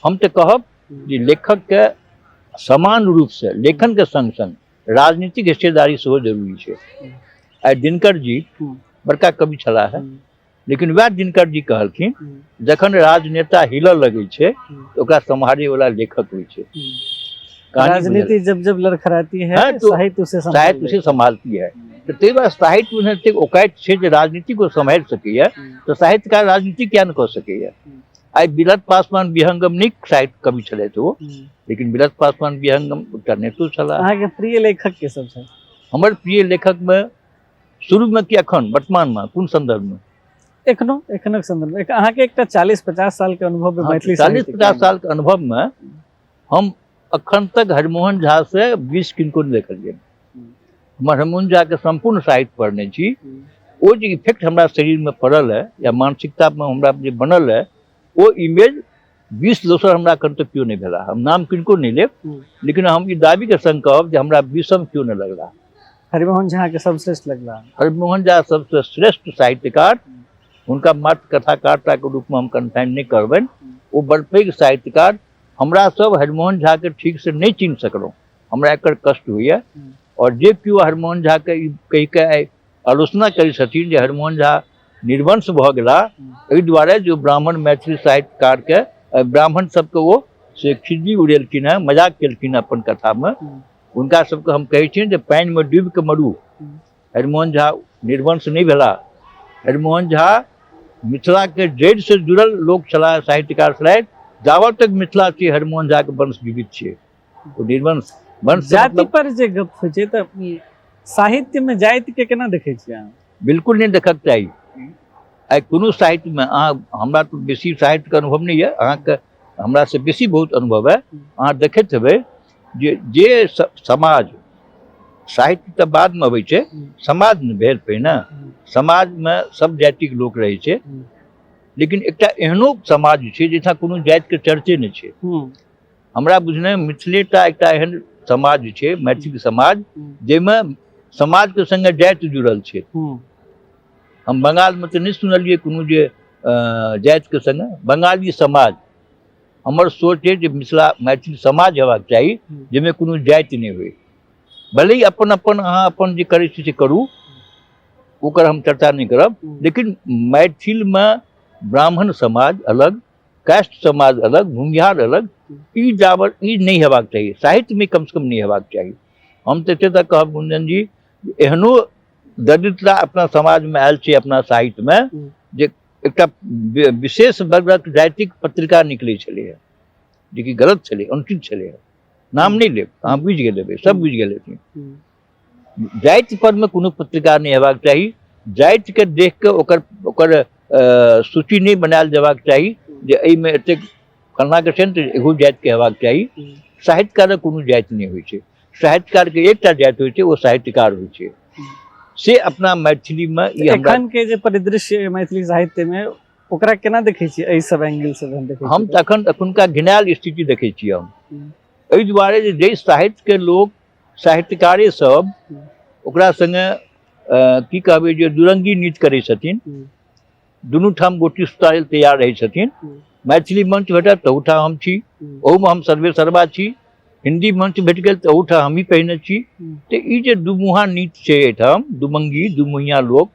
हम तऽ कहब जे लेखकके समान रूपसँ लेखनके सङ्ग सङ्ग राजनीतिक हिस्सेदारी सेहो जरूरी छै। आइ दिनकर जी बड़का कवि छलाह है, लेकिन वएह दिनकर जी कहलखिन जखन राजनेता हिलऽ लगै छै तऽ ओकरा सम्हारे वाला लेखक होइ छै। राजनीति जब जब लड़खड़ाती है, हाँ, तो साहित्य उसे साहित्य उसे संभालती है। तऽ ताहि दुआरे साहित्य मे एतेक औकात छै जे राजनीति को सम्हारि सकैया, तऽ साहित्यकार राजनीति किया नहि कऽ सकैया? आइ विरत पासवान विहंगम नीक साहित्य कवि छलथि ओ, लेकिन विरत पासवान विहंगम एकटा नेतो छलाह। अहाँके प्रिय लेखक के सब छै? हमर प्रिय लेखक मे शुरू में कि अखन वर्तमान में कोन संदर्भ में? एखनो एखनक संदर्भ में अहाँके एकटा 40-50 साल के अनुभव में मैथिली 40-50 साल के अनुभव में हम अखन तक हरिमोहन झा से 20 किनको नहीं देखलियै। हम हरिमोहन झा के संपूर्ण साहित्य पढ़ने छी। ओ जे इफेक्ट हमरा शरीर में पड़ल है या मानसिकता में हमरा जे बनल है, ओ इमेज 20 दोसर हमरा अखन तक केओ नहीं भेला। हम नाम किनको नहीं लेब, लेकिन हम ई दाबी के संग कहब जे हमरा 20 केओ नहीं लगला। हरिमोहन झा के सबश्रेष्ठ लगला। हरिमोहन झा सबसे श्रेष्ठ साहित्यकार, हुनका मात्र कथाकारता के रूप में हम कन्फाइन नहीं करबनि। ओ बड़ पैघ साहित्यकार। हमरा सब हरिमोहन झा के ठीक से नहीं चिन्ह सकलहुँ, हमरा एकर कष्ट होइए। और जे केओ हरिमोहन झा के ई कहि के आइ आलोचना करै छथिन जे हरिमोहन झा निर्वंश भऽ गेला एहि दुआरे जो ब्राह्मण मैथिली साहित्यकार के ब्राह्मण सबके ओ से खिज्जी उड़ेलखिन हेँ, मजाक केलखिन अपन कथामे, हुनका सबके हम कहै छियनि जे पानिमे डूबि कऽ मरू। हरिमोहन झा निर्वंश नहि भेला। हरिमोहन झा मिथिलाके जड़िसँ जुड़ल लोक छलाह, साहित्यकार छलथि। जाबत तक मिथिला छै हरिमोहन झाके वंश जीवित छै। ओ निर्वंश वंश जाति पर जे गप होइ छै तऽ साहित्यमे जातिके केना देखै छियै अहाँ? बिल्कुल नहि देखक चाही। आइ कोनो साहित्यमे अहाँ, हमरा तऽ बेसी साहित्यके अनुभव नहि यऽ, अहाँके हमरासँ बेसी बहुत अनुभव है। अहाँ देखैत हेबै जे जे समाज, साहित्य तऽ बादमे अबै छै, समाजमे भेल पहिने, समाजमे सब जातिके लोक रहै छै, लेकिन एकटा एहनो समाज छै जाहिठाम कोनो जातिके चर्चे नहि छै। हमरा बुझने मिथिलेटा एकटा एहन समाज छै, मैथिल समाज, जाहिमे समाजके सङ्गे जाति जुड़ल छै। हम बंगालमे तऽ नहि सुनलियै कोनो जे जातिके सङ्गे बंगाली समाज। हमर सोच अछि जे मिथिला मैथिल समाज हेबाक चाही जाहिमे कोनो जाति नहि होइ। भले ही अपन अपन अहाँ अपन जे करै छी से करू, ओकर हम चर्चा नहि करब, लेकिन मैथिलमे ब्राह्मण समाज अलग, कास्ट समाज अलग, भूमिहार अलग, ई जाबर ई नहि हेबाक चाही। साहित्यमे कमसँ कम नहि हेबाक चाही। हम तऽ एते तक कहब गुंजन जी, एहनो दरिद्रता अपना समाजमे आयल छै अपना साहित्यमे जे एकटा विशेष वर्गक जातिक पत्रिका निकलै छलैए, जेकि गलत छलै, अनुचित छलैए। नाम नहि लेब, अहाँ बुझि गेल हेबै, सब बुझि गेल हेथिन। जाति परमे कोनो पत्रिका नहि हेबाक चाही। जातिके देख कऽ ओकर ओकर सूची नहि बनायल जेबाक चाही जे एहिमे एतेक फल्लाँके छै ने तऽ एहू जातिके हेबाक चाही। साहित्यकारक कोनो जाति नहि होइ छै। साहित्यकारके एकटा जाति होइ छै, ओ साहित्यकार होइ छै। से अपना मैथिलीमे ई एखन के जे परिदृश्य मैथिली साहित्यमे ओकरा केना देखै छियै एहि सब एंगल से जहन देखै हम तऽ एखन एखुनका घिनायल स्थिति देखै छियै हम, एहि दुआरे जे जाहि साहित्यके लोक साहित्यकारे सब ओकरा सङ्गे की कहबै जे दुरंगी नीति करै छथिन, दुनू ठाम गोटी सुतारै तैयार रहै छथिन, मैथिली मंच भेटत तऽ ओहूठाम हम छी, ओहूमे हम सर्वे सर्वा छी। हिंदी मंच भेट गेल तऽ ओहूठाम हमही पहिने छी। तऽ ई जे दुमुहा नीति छै एहिठाम, दुमंगी दुमुहिया लोक,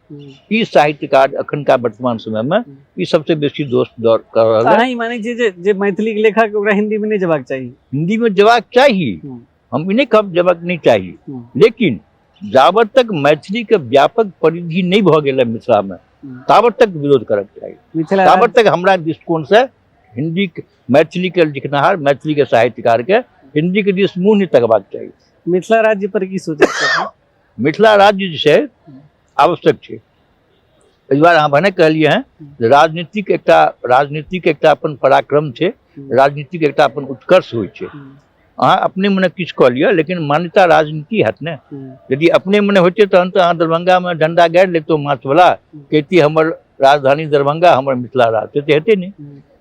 ई साहित्यकार अखनका वर्तमान समयमे ई सबसे बेसी दोष दऽ कऽ रहल है। अहाँ ई मानै छियै जे जे मैथिली के लेखक ओकरा हिंदी में नहि जेबाक चाही? हिंदी में जेबाक चाही, हम ई नहि कहब जेबाक नहि चाही, लेकिन जाबत तक मैथिली के व्यापक परिधि नहि भऽ गेल है मिथिला में ताबत तक विरोध करक चाही। मिथिला ताबत तक हमरा दृष्टिकोण से हिंदी मैथिली के लिखनिहार, मैथिली के साहित्यकार के हिंदी के दिस मुँह नहि तकबाक चाही। मिथिला राज्य पर की सोचै छियै? मिथिला राज्य जे छै आवश्यक छै। एहि दुआरे अहाँ भने कहलियै हँ जे राजनीतिक एकटा अपन पराक्रम छै, राजनीतिक एकटा अपन उत्कर्ष होइ छै। अहाँ अपने मने किछु कऽ लिअ, लेकिन मान्यता राजनीति हैत ने। यदि अपने मने होइतै तहन तऽ अहाँ दरभंगामे झंडा गाड़ि लेतहुँ माछवला, कहितियै हमर राजधानी दरभंगा, हमर मिथिला राज्य, से तऽ हेतै नहि।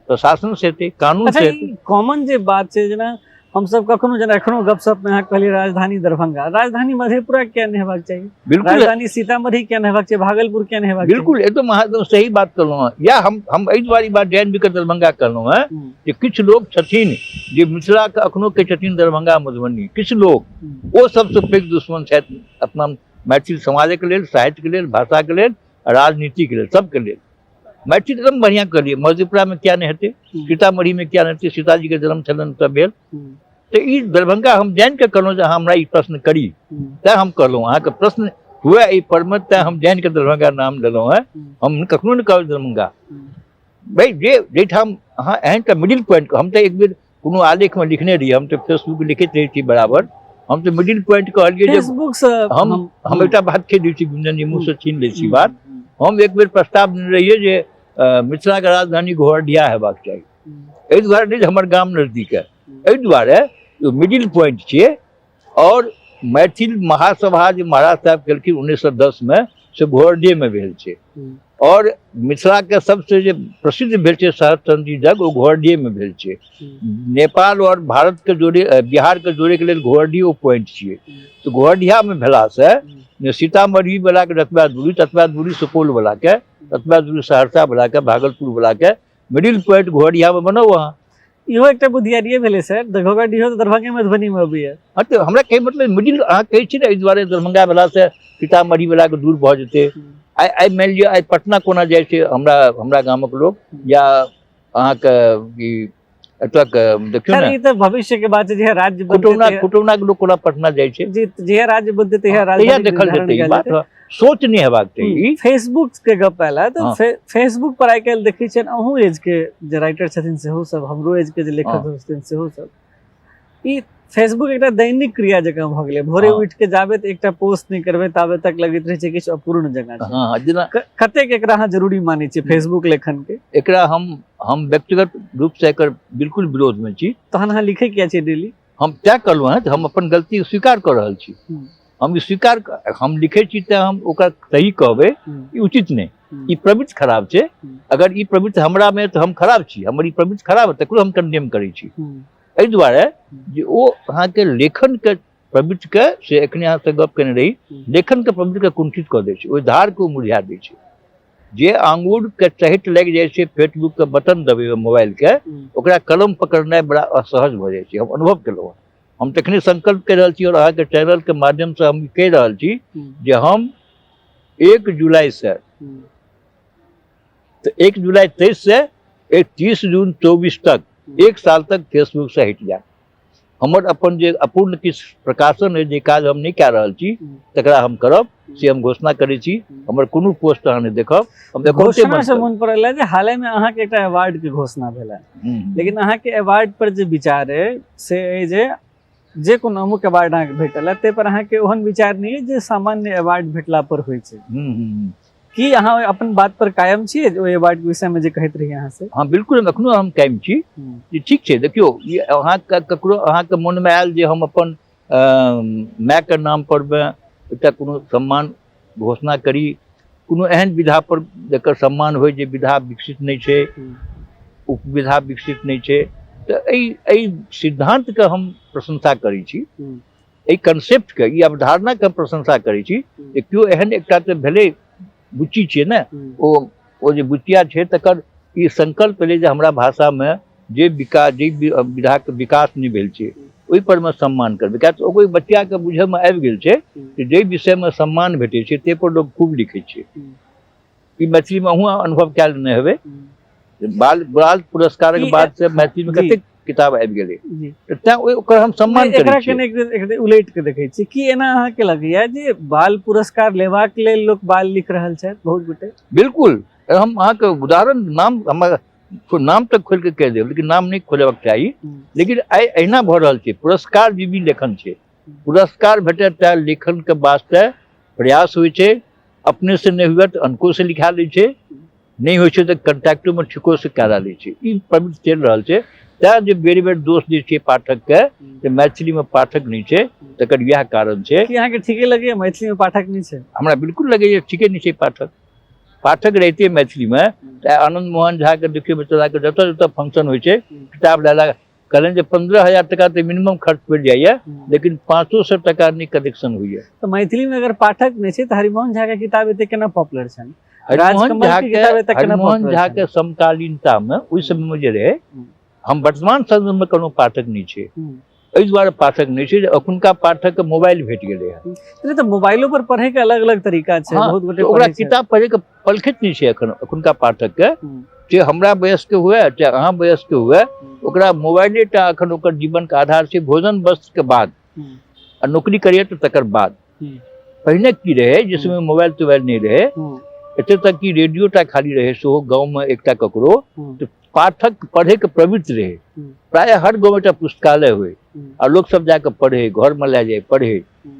तऽ शासन से हेतै, कानून अच्छा, से हेतै। ई कॉमन जे बात छै, जेना हमसब कखनो, जेना एखनो गपशप में अहाँ कहलियै राजधानी दरभंगा, राजधानी मधेपुरा किया नहि हेबाक चाही? बिल्कुल। राजधानी सीतामढ़ी किया नहि हेबाक चाही? भागलपुर किया नहि हेबाक चाही? बिल्कुल, एकदम अहाँ एकदम सही बात कहलहुँ हँ। या हम एहि दुआरे ई बात जानि भी कऽ दरभंगा कहलहुँ हँ जे किछु लोक छथिन जे मिथिलाके अखनो कहै छथिन दरभंगा मधुबनी, किछु लोक ओ सबसँ पैघ दुश्मन छथि अपना मैथिल समाजके लेल, साहित्यके लेल, भाषाके लेल, राजनीतिके लेल, सबके लेल। मैथिल एकदम बढ़िआँ कहलियै, मधेपुरामे किया नहि हेतै, सीतामढ़ीमे किया नहि हेतै, सीताजीके जन्म छलनि तऽ भेल। तऽ ई दरभंगा हम जानि कऽ कहलहुँ जे अहाँ हमरा ई प्रश्न करी, तैँ हम कहलहुँ अहाँके प्रश्न हुए एहि परमे, तैँ हम जानि कऽ दरभंगा नाम लेलहुँ हेँ। हम कखनो नहि कहब दरभंगा। भाइ जे जाहिठाम अहाँ एहन तऽ मिडिल पॉइंट, हम तऽ एक बेर कोनो आलेखमे लिखने रहियै, हम तऽ फेसबुक लिखैत रहै छी बराबर, हम तऽ मिडिल पॉइंट कहलियै जे फेसबुक से हम एकटा बात कहि दै छी गुंजन जी, मुँहसँ छीन लै छी बात। हम एक बेर प्रस्ताव देने रहियै जे मिथिलाके राजधानी घोरडिया हेबाक चाही। एहि दुआरे नहि जे हमर गाम नजदीक है, एहि दुआरे मिडिल पॉइंट छियै। और मैथिल महासभा जे महाराज साहब केलखिन 1910 में, से घोरडीमे भेल छै। और मिथिलाके सबसे जे प्रसिद्ध भेल छै शरदचंद्र जग, ओ घोरडीमे भेल छै। नेपाल और भारतके जोड़े, बिहारके जोड़ेके लेल घोरडी ओ पॉइंट छियै। तऽ घोरडियामे भेलासँ सीतामढ़ी वलाके जतबा दूरी, ततबा दूरी सुपौल वलाके, ततबा दूरी सहरसा वलाके, भागलपुर वलाके, मिडिल पॉइंट घोरडियामे बनाउ अहाँ। इहो एकटा बुधियारिये भेलै सर, घोघरडीहो तऽ दरभंगे मधुबनीमे अबैया। हँ, तऽ हमरा कहै मतलब मिडिल अहाँ कहै छी ने, एहि दुआरे दरभंगा वलासँ सीतामढ़ी वलाके दूर भऽ जेतै। आइ आइ मानि लिअ आइ पटना कोना जाइ छै हमरा गामक लोक, या अहाँके ई एतऽ देखियौ ने, ई तऽ भविष्य के बात छै, जे राज्य कुटौना कुटौना के लोक कोना पटना जाइ छै, जे राज्य बनतै तहिया राज्य देखल जेतै। ई बात सोच नहि हेबाक चाही। फेसबुक के गप आयल है तऽ फेसबुक पर आइ काल्हि देखै छियनि अहूँ एज के जे राइटर छथिन सेहो सब, हमरो एज के जे लेखक छथिन सेहो सब, ई फेसबुक एकटा दैनिक क्रिया जकाँ भऽ गेलै। भोरे उठि के जाबे तऽ एकटा पोस्ट नहि करबै ताबे तक लगैत रहै छै किछु अपूर्ण जकाँ। जेना कतेक एकरा अहाँ जरूरी मानै छियै फेसबुक लेखन के? एकरा हम व्यक्तिगत रूप से एकर बिल्कुल विरोध में छी। तहन अहाँ लिखै किया छियै डेली? हम तैं कहलहुँ हँ जे हम अपन गलती स्वीकार कऽ रहल छी। हम स्वीकार, हम लिखै छी तऽ हम ओकरा सही कहबै, ई उचित नहि, ई प्रवृत्ति खराब छै। अगर ई प्रवृत्ति हमरामे तऽ हम खराब छी, हमर ई प्रवृत्ति खराब है तकरो हम कंडेम करै छी। एहि दुआरे जे ओ अहाँके लेखनके प्रवृत्तिके, से एखने अहाँसँ गप केने रही, लेखनके प्रवृत्तिके कुंठित कऽ दै छै, ओहि धारके ओ मुरझा दै छै। जे आंगुरके चहटि लागि जाइ छै फेसबुकके बटन दबेबै मोबाइलके, ओकरा कलम पकड़नाइ बड़ा असहज भऽ जाइ छै। हम अनुभव केलहुँ हँ। हम तखने संकल्प कहि रहल छी और अहाँके चैनलके माध्यमसँ हम कहि रहल छी जे हम 1 जुलाइसँ, तऽ 1 जुलाई 23 से 30 जून 24 तक, 1 साल तक फेसबुकसँ हटि जायब। हमर अपन जे अपूर्ण किछु प्रकाशन अइ, जे काज हम नहि कए रहल छी तकरा हम करब, से हम घोषणा करै छी। हमर कोनो पोस्ट अहाँ नहि देखब। हम घोषणा से मन पड़ल जे हाले में अहाँके एकटा अवार्ड के घोषणा भेल, लेकिन अहाँके अवार्ड पर जे विचार अइ से अइ जे जे कोनो अमुक अवार्ड अहाँके भेटल है ताहि पर अहाँके ओहन विचार नहि अइ जे सामान्य अवार्ड भेटला पर होइ छै। की अहाँ अपन बात पर कायम छी ओहि अवार्ड के विषय में जे कहैत रही अहाँ से? हाँ बिल्कुल, एखनो हम कायम छी। ठीक छै, देखियौ ई अहाँके ककरो अहाँके मनमे आयल जे हम अपन मायके नाम पर मे एकटा कोनो सम्मान घोषणा करी, कोनो एहन विधा पर जकर सम्मान होइ जे विधा विकसित नहि छै, उपविधा विकसित नहि छै, तऽ एहि सिद्धान्तके हम प्रशंसा करै छी, एहि कंसेप्टके, ई अवधारणाके हम प्रशंसा करै छी जे केओ एहन एकटा तऽ भेलै बुच्ची छियै ने, ओ जे बुचिया छै तकर ई संकल्प एलै जे हमरा भाषामे जे विकास, जे विधाके विकास नहि भेल छै ओहि पर मे सम्मान करबै, किएक तऽ ओहि बच्चाके बुझयमे आबि गेल छै कि जाहि विषयमे सम्मान भेटै छै ताहि पर लोक खूब लिखै छै। ई मैथिलीमे अहूँ अनुभव कयल नहि हेबै, बाल बाल पुरस्कारक बाद से मैथिलीमे कतेक किताब आबि गेलै, तऽ तैं ओकर हम सम्मान करै छी। एकरा उलटि कऽ देखै छी कि एना अहाँके लगैया जे बाल पुरस्कार लेबाक लेल लोक बाल लिख रहल छथि बहुत गोटे? बिल्कुल, हम अहाँके उदाहरण नाम, हमर नाम तक खोलि कऽ कहि देब, लेकिन नाम नहि खोलेबाक चाही, लेकिन आइ एहिना भऽ रहल छै। पुरस्कार जीवी लेखन छै, पुरस्कार भेटत तऽ लेखनके वास्ते प्रयास होइ छै, अपने से नहि हुए तऽ अनको से लिखा लै छै, नहि होइ छै तऽ कॉन्ट्रैक्टोमे ठीको से करा लै छै। ई प्रवृत्ति चलि रहल छै। तैं जे बेर बेर दोष दै छियै पाठकके जे मैथिलीमे पाठक नहि छै, तकर इएह कारण छै। की अहाँके ठीके लगैया मैथिलीमे पाठक नहि छै? हमरा बिल्कुल लगैया ठीके नहि छै पाठक। पाठक रहिते मैथिलीमे तऽ आनंद मोहन झाके देखियौ, बेचाराके जतऽ जतऽ फंक्शन होइ छै किताब लए लए कहलनि जे 15,000 टका तऽ मिनिमम खर्च पड़ि जाइया, लेकिन 500 टका नहि कलेक्शन होइया। तऽ मैथिलीमे अगर पाठक नहि छै तऽ हरिमोहन झा के किताब एते केना पॉपुलर छनि? हरिमोहन झा के, हरिमोहन झा के समकालीनतामे ओहि समयमे जे रहै, हम वर्तमान संदर्भमे कोनो पाठक नहि छै, एहि दुआरे पाठक नहि छै जे अखुनका पाठक के मोबाइल भेट गेलै हँ। नहि तऽ मोबाइलो पर पढ़े के अलग अलग तरीका छै, बहुत गोटे ओकरा किताब पढ़े के पलखित नहि छै एखन अखुनका पाठक के, जे हमरा वयस के हुए चाहे अहाँ वयस के हुए, ओकरा मोबाइले टा एखन ओकर जीवन के आधार छै, भोजन वस्त्र के बाद आ नौकरी करिए तऽ तकर बाद। पहिने की रहै जे समय मोबाइल तोबाइल नहि रहै, एते तक कि रेडियो टा खाली रहै सेहो गाँवमे एकटा ककरो, तऽ पाठक पढ़ैके प्रवृत्ति रहै, प्रायः हर गाँवमे एकटा पुस्तकालय होइ आ लोक सब जाकऽ पढ़ै, घरमे लए जाइ पढ़ै।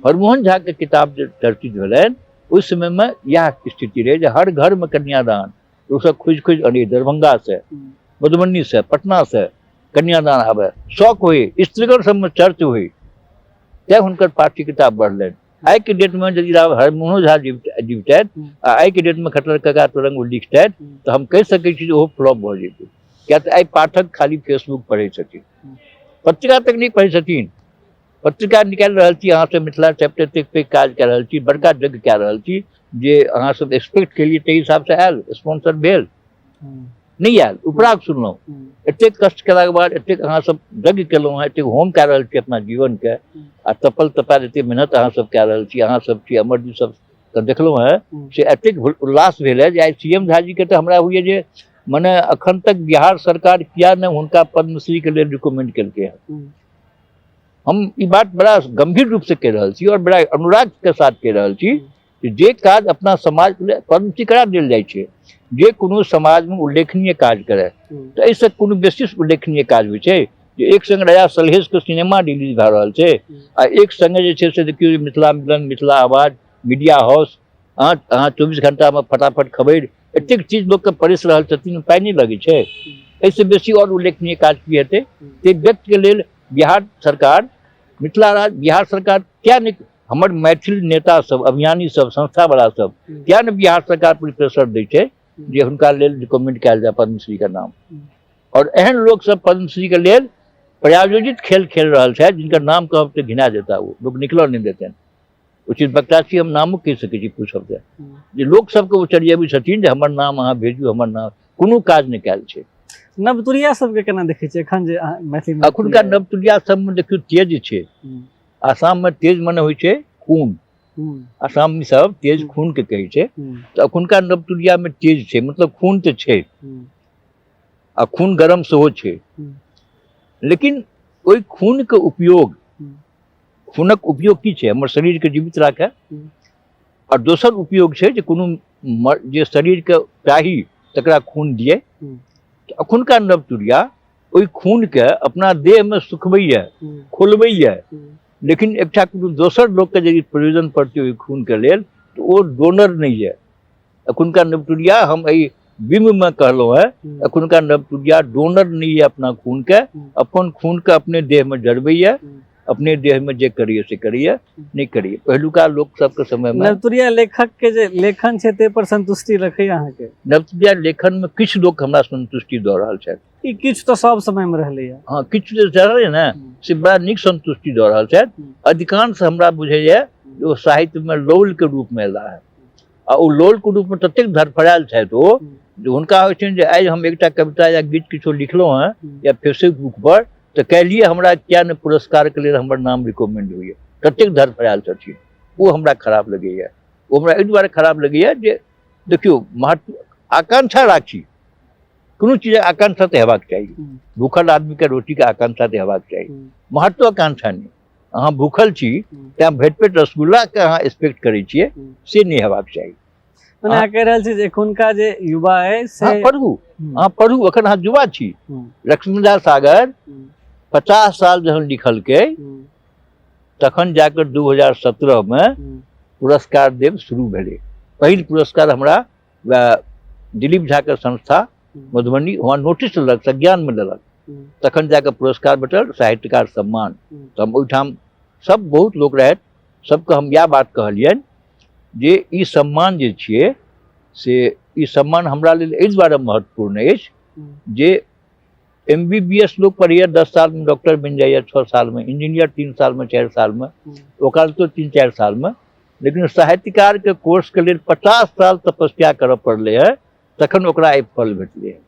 हरमोहन झाके किताब जे चर्चित भेलनि ओहि समयमे इएह स्थिति रहै जे हर घरमे कन्यादान, लोकसब खोजि खोजि अनै, दरभंगासँ, मधुबनीसँ, पटनासँ कन्यादान आबै, शौक होइ, स्त्रीगण सबमे चर्च होइ, तैं हुनकर पाठ्य किताब बढ़लनि। आइके डेटमे यदि हरमोहनो झा जीवितथि आ आइके डेटमे खट्टर काका तरंग ओ लिखतथि तऽ हम कहि सकै छी जे ओहो फ्लॉप भऽ जेतै, किया तऽ आइ पाठक खाली फेसबुक पढ़ै छथिन, पत्रिका तक नहि पढ़ै छथिन। पत्रिका निकालि रहल छी अहाँ सब, मिथिला चैप्टर एतेक पैघ काज कए रहल छी, बड़का यज्ञ कए रहल छी, जे अहाँ सब एक्सपेक्ट केलियै ताहि हिसाबसँ आयल, स्पॉन्सर भेल नहि आयल, उपराग सुनलहुँ। एतेक कष्ट केलाके बाद एतेक अहाँ सब यज्ञ केलहुँ हँ, एतेक होम कए रहल छी अपना जीवनके, आ तपल तपायल एतेक मेहनत अहाँ सब कए रहल छी, अहाँ सब छी, अमरजी सब तऽ देखलहुँ हँ से एतेक उल्लास भेल है जे आइ सी एम झाजीके तऽ हमरा होइए जे मने अखन तक बिहार सरकार किया नहि हुनका पद्मश्रीके लेल रिकमेंड केलकै हँ। हम ई बात बड़ा गंभीर रूप से कहि रहल छी और बड़ा अनुराग के साथ कहि रहल छी कि जे काज अपना समाज के लेल पद्मश्री करा देल जाइ छै, जे कोनो समाज में उल्लेखनीय काज करे, तऽ एहिसँ कोनो बेसी उल्लेखनीय काज होइ छै जे एक संग राजा सलहेश के सिनेमा रिलीज भए रहल छै आ एक संगे जे छै से देखियौ मिथिला मिलन, मिथिला आवाज, मीडिया हाउस, अहाँ 24 घंटा में फटाफट खबरि, एतेक चीज लोकके परसि रहल छथिन, पाइ नहि लगै छै। एहिसँ बेसी आओर उल्लेखनीय काज की हेतै? ते व्यक्तिके लेल बिहार सरकार, मिथिला राज्य, बिहार सरकार किया नहि, हमर मैथिल नेता सब, अभियानी सब, संस्था वाला सब किया नहि बिहार सरकार पर प्रेशर दै छै जे हुनका लेल रिकमेंड कयल जाय पद्मश्री के नाम। और एहन लोक सब पद्मश्री के लेल प्रायोजित खेल खेल रहल छथि जिनकर नाम कहब तऽ घिना देता, ओ लोक निकलऽ नहि देतनि। उचित वक्ता छी, हम नामो कहि सकै छी पूछब तऽ, जे लोक सबके ओ चरियबै छथिन जे हमर नाम अहाँ भेजू, हमर नाम, कोनो काज नहि कयल छै। नवतुरिया सबके केना देखै छियै एखन जे मैथिली? अखुनका नवतुरिया सबमे देखियौ तेज छै। आसाममे तेज मने होइ छै खून, आसामी सब तेज खून के कहै छै, तऽ अखुनका नवतुरियामे तेज छै, मतलब खून तऽ छै आ खून गरम सेहो छै, लेकिन ओहि खूनके उपयोग, खूनक उपयोग की छै? हमर शरीरके जीवित राखै, आओर दोसर उपयोग छै जे कोनो जे शरीरके चाही तकरा खून दिए। तऽ अखुनका नवतुरिया ओहि खूनके अपना देहमे सुखबैए, खोलबैए, लेकिन एकटा कोनो दोसर लोकके यदि प्रयोजन पड़तै ओहि खूनके लेल तऽ ओ डोनर नहि यऽ। अखुनका नवतुरिया, हम एहि बिम्बमे कहलहुँ हेँ, अखुनका नवतुरिया डोनर नहि यऽ अपना खूनके, अपन खूनके अपने देहमे जरबैए, अपने देहमे जे करैए से करैए, नहि करैए। पहिलुका लोक सबके समयमे नवतुरिया लेखक के जे लेखन छै ताहि पर संतुष्टि रखैए अहाँके? नवतुरिया लेखनमे किछु लोक हमरा संतुष्टि दऽ रहल छथि। ई किछु तऽ सब समयमे रहलैए। हँ, किछु जे रहलै ने से बड़ा नीक संतुष्टि दऽ रहल छथि। अधिकांश हमरा बुझैए जे ओ साहित्यमे लौलके रूपमे एला हेँ, आ ओ लौलके रूपमे ततेक धड़फड़ायल छथि ओ जे हुनका होइ छनि जे आइ हम एकटा कविता या गीत किछो लिखलहुँ हेँ या फेसबुक पर, तऽ काल्हिए हमरा किया नहि पुरस्कारके लेल हमर नाम रिकमेंड होइए, ततेक धड़फड़ायल छथिन। ओ हमरा खराब लगैए। ओ हमरा एहि दुआरे खराब लगैए जे देखियौ, महत्व आकांक्षा राखी, कोनो चीजक आकांक्षा तऽ हेबाक चाही, भूखल आदमीके रोटीके आकांक्षा तऽ हेबाक चाही, महत्वाकांक्षा नहि। अहाँ भूखल छी तेँ भरि पेट रसगुल्लाके अहाँ एक्सपेक्ट करै छियै, से नहि हेबाक चाही। मने अहाँ कहि रहल छी जे एखुनका जे युवा अइ से अहाँ पढ़ू, अहाँ पढ़ू, एखन अहाँ युवा छी। लक्ष्मीदास सागर 50 साल जहन लिखलकै तखन जाकर 2017 में पुरस्कार देब शुरू भेलै। पहिल पुरस्कार हमरा वएह दिलीप झा के संस्था मधुबनी वहाँ नोटिस देलक, संज्ञान में देलक, तखन जाकर पुरस्कार भेटल साहित्यकार सम्मान। तऽ हम ओहिठाम सब बहुत लोक रहथि, सबके हम इएह बात कहलियनि जे ई सम्मान जे छियै से ई सम्मान हमरा लेल एहि दुआरे महत्वपूर्ण अछि जे MBBS लोग पढ़ैया 10 साल में डॉक्टर बनि जाइए, 6 साल में इंजीनियर, 3 साल में, 4 साल में, वकालतो 3-4 साल में, लेकिन साहित्यकार के कोर्स के लेल 50 साल तपस्या करऽ पड़लै है तखन ओकरा एहि फल भेटलै है।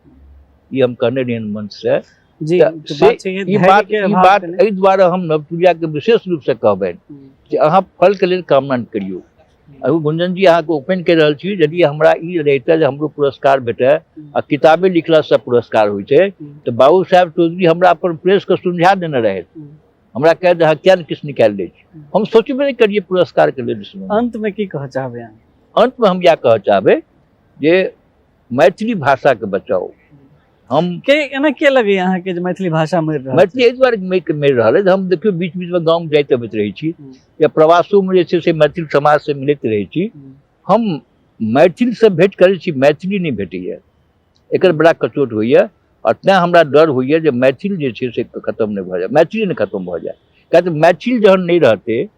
ई हम कहने रहियनि मंच से। जी, तऽ तऽ से बात छै, ई धैर्य बात के ई अभाव बात कने। एहि दुआरे हम नवतुरिया के विशेष रूप से कहबनि जे अहाँ फल के लेल कामना नहि करियौ। अभी गुंजन जी अहाँके ओपन कहि रहल छी, यदि हमरा ई रहितै जे हमरो पुरस्कार भेटय आ किताबे लिखलासँ पुरस्कार होइ छै तऽ बाबू साहेब चौधरी हमरा अपन प्रेसके सुझा देने रहथि, हमरा कहि दे अहाँ किया नहि किछु निकालि दै छी, हम सोचबे नहि करियै पुरस्कारके लेल। अंतमे की कहऽ चाहबै अहाँ? अंतमे हम इएह कहऽ चाहबै जे मैथिली भाषाके बचाउ। हम के एना के लगैया अहाँके जे मैथिली भाषा मरि रहल? मैथिली एहि दुआरे मरि रहल है, हम देखियौ बीच बीचमे गाँव जाइत अबैत रहै छी या प्रवासोमे जे छै से मैथिल समाजसँ मिलैत रहै छी, हम मैथिलसँ भेँट करै छी, मैथिली नहि भेटैया, एकर बड़ा कचोट होइया। आओर तेँ हमरा डर होइया जे मैथिल जे छै से खतम नहि भऽ जाय, मैथिली नहि खतम भऽ जाय, किएक तऽ मैथिल जहन नहि रहतै,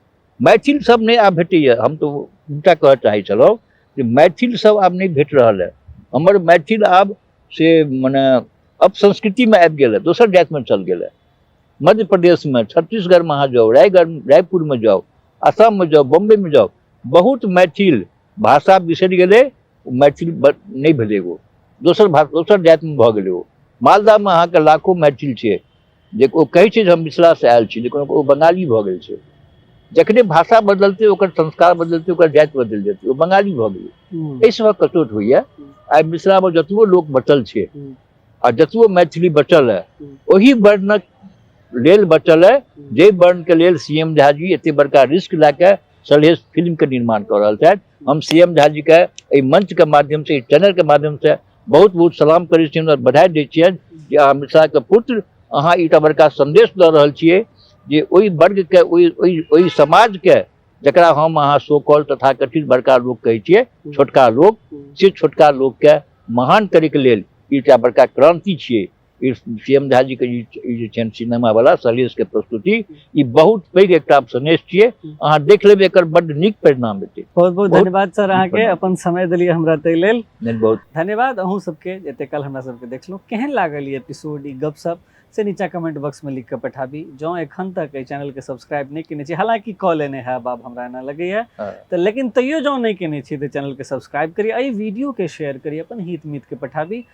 मैथिल सब नहि आब भेटैया। हम तऽ उल्टा कहऽ चाहै छलहुँ जे मैथिल सब आब नहि भेट रहल है, हमर मैथिल आब से मने अपसंस्कृतिमे आबि गेल है, दोसर जातिमे चल गेल है। मध्य प्रदेशमे, छत्तीसगढ़मे अहाँ जाउ, रायगढ़ रायपुरमे जाउ, असममे जाउ, बम्बईमे जाउ, बहुत मैथिल भाषा बिसरि गेलै, मैथिल नहि भेलै, ओ दोसर भाषा दोसर जातिमे भऽ गेलै। ओ मालदामे अहाँके लाखो मैथिल छै जे ओ कहै छै जे हम मिथिलासँ आयल छी, लेकिन ओ बंगाली भऽ गेल छै। जखने भाषा बदलतै ओकर संस्कार बदलतै, ओकर जाति बदलि जेतै, ओ बंगाली भऽ गेलै। एहि सभक कचोट होइया। आइ मिथिलामे जतबो लोक बचल छै आ जतबो मैथिली बचल है, ओहि वर्णक लेल बचल है जे वर्णके लेल सी एम झा जी एते बड़का रिस्क लए कऽ सलहेश फिल्मके निर्माण कऽ रहल छथि। हम सी एम झा जीके एहि मंचके माध्यमसँ, एहि चैनलके माध्यमसँ बहुत बहुत सलाम करै छियनि आओर बधाई दै छियनि जे अहाँ मिथिलाके पुत्र, अहाँ एकटा बड़का संदेश दऽ रहल छियै जे ओहि वर्गके, ओहि ओहि ओहि समाजके जकरा हम अहाँ सो कॉल तथाकथित बड़का लोक कहै छियै, छोटका लोक, से छोटका लोकके महान करैके लेल एकटा बड़का क्रांति छियै। ई सी एम झा जीके ई जे छनि सिनेमावला सलहेशके प्रस्तुति, ई बहुत पैघ एकटा सन्देश छियै। अहाँ देख लेबै एकर बड्ड नीक परिणाम हेतै। बहुत बहुत धन्यवाद सर अहाँके, अपन समय देलियै हमरा ताहि लेल। बहुत धन्यवाद अहूँ सबके एते काल हमरा सबके देखलहुँ। केहन लागल ई एपिसोड, ई गपशप, से नीचा कमेंट बॉक्स में लिख के पठाबी। जँ एखन तक एहि चैनल के सब्सक्राइब नहि केने छी, हालांकि कऽ लेने हैब आब हमरा एना लगैया तऽ, लेकिन तैयो जँ नहि केने छी तऽ चैनल के सब्सक्राइब करी, एहि वीडियो के शेयर करी, अपन हित मित के पठाबी।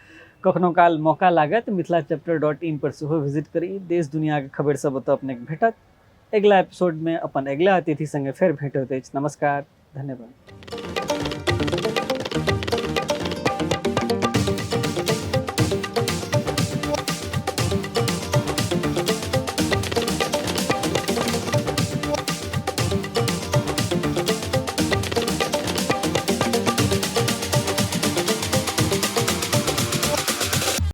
कखनो काल मौका लागत मिथिलाचैप्टर.in पर सेहो विजिट करी, देश दुनिया के खबर सब ओतऽ अपने के भेटत। अगिला एपिसोड में अपन अगिला अतिथि संगे फेर भेंट होइत अछि। नमस्कार, धन्यवाद।